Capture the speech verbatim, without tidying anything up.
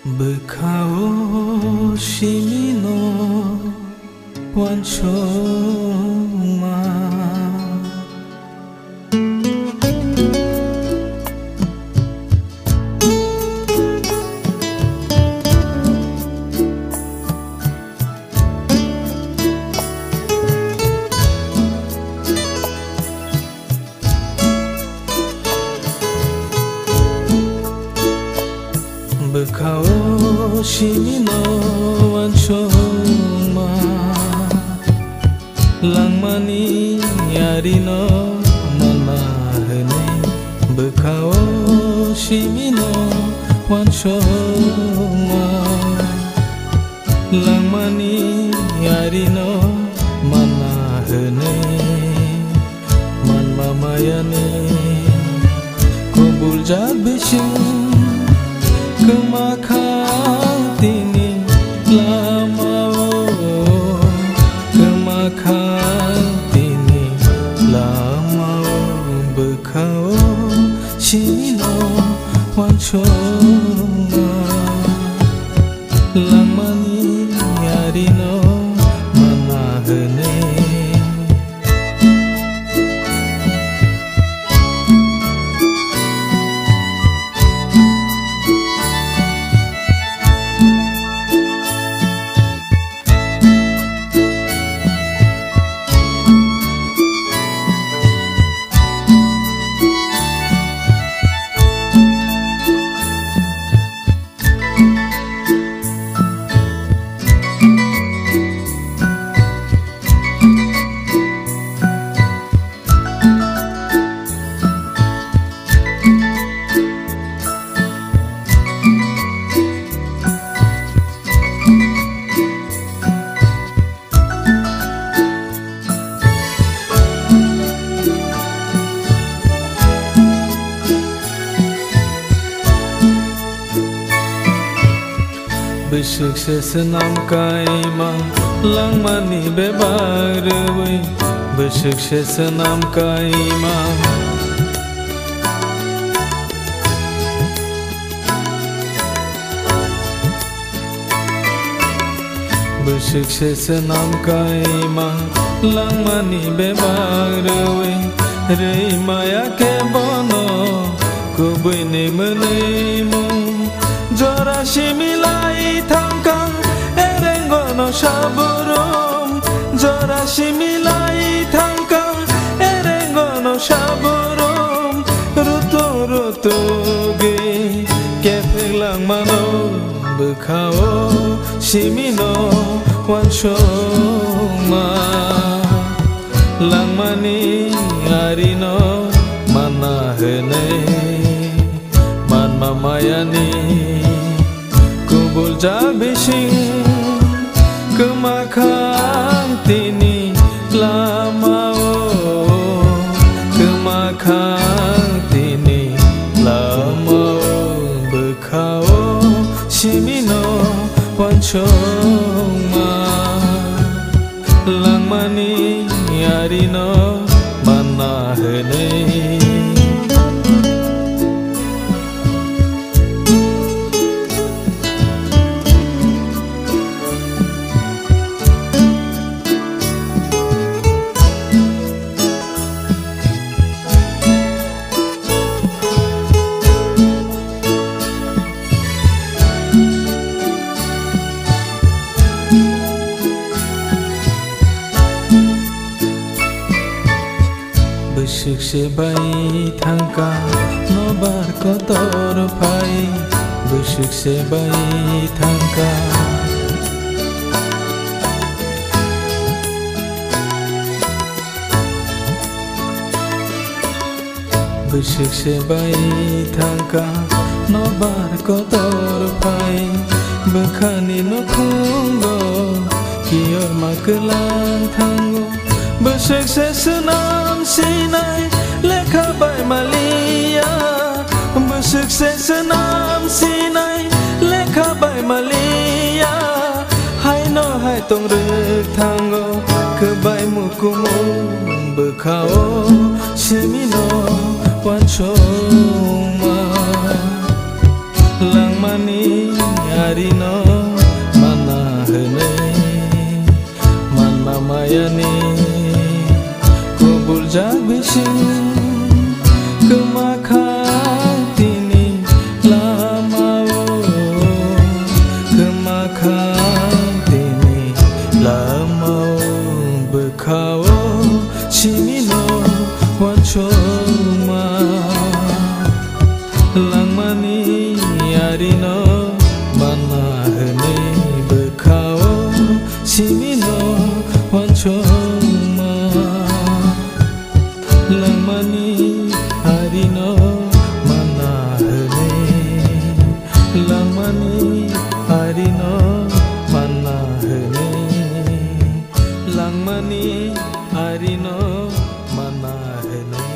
Bwkha-o simi no uansukma. Bwkha-o simi no uansukma, langmani yarino manma hwnwi. Bwkha-o simi no uansukma, langmani yarino manma hwnwi. Manma mayani kubuljak bising kwma kha tini lama-o, kwma kha tini lama-o. Bwkha-o simi no uansukma, langmani yarino manma hwnwi. Bwswk se swnam kaima langmani bebak rwui, bwswk se swnam kaima. Bwswk se swnam kaima langmani bebak rwui, rwi maya khe bono kubui ni mwnwi mung. Jora simi lai thangkha erengo no saburum, jora simi lai thangkha erengo no saburum. Rutu rutu gi kephek langmano bwkha-o simi no uansukma, langmani yarino manma hwnwi. Manma mayani kubuljak bising kwma kha tini lama-o, kwma kha tini lama-o. Bwkha-o simi no uansukma, langmani yarino manma hwnwi. Bwswk se bai thangkha nobar kotor phai, bwswk se bai thangkha. Bwswk se bai thangkha nobar kotor phai, bwkhani nukhungo kiyorma kwlang thango. Bwswk se swnam sinai lekha bai maliya, bwswk se swnam sinai lekha bai maliya. Haino hai tong rwk thango kwbai mukumu, bwkha-o simi no uansukma, langmani Arino mana hwnwi manma mayani kubul jak bising kwma kha tini lamao, kwma kha tini lamao bwkhao simino wansukma. Langmani arino mana hwnwi bwkhao simino wansukma. Langmani arino mana hwnwi, langmani arino mana hwnwi, langmani arino mana hwnwi.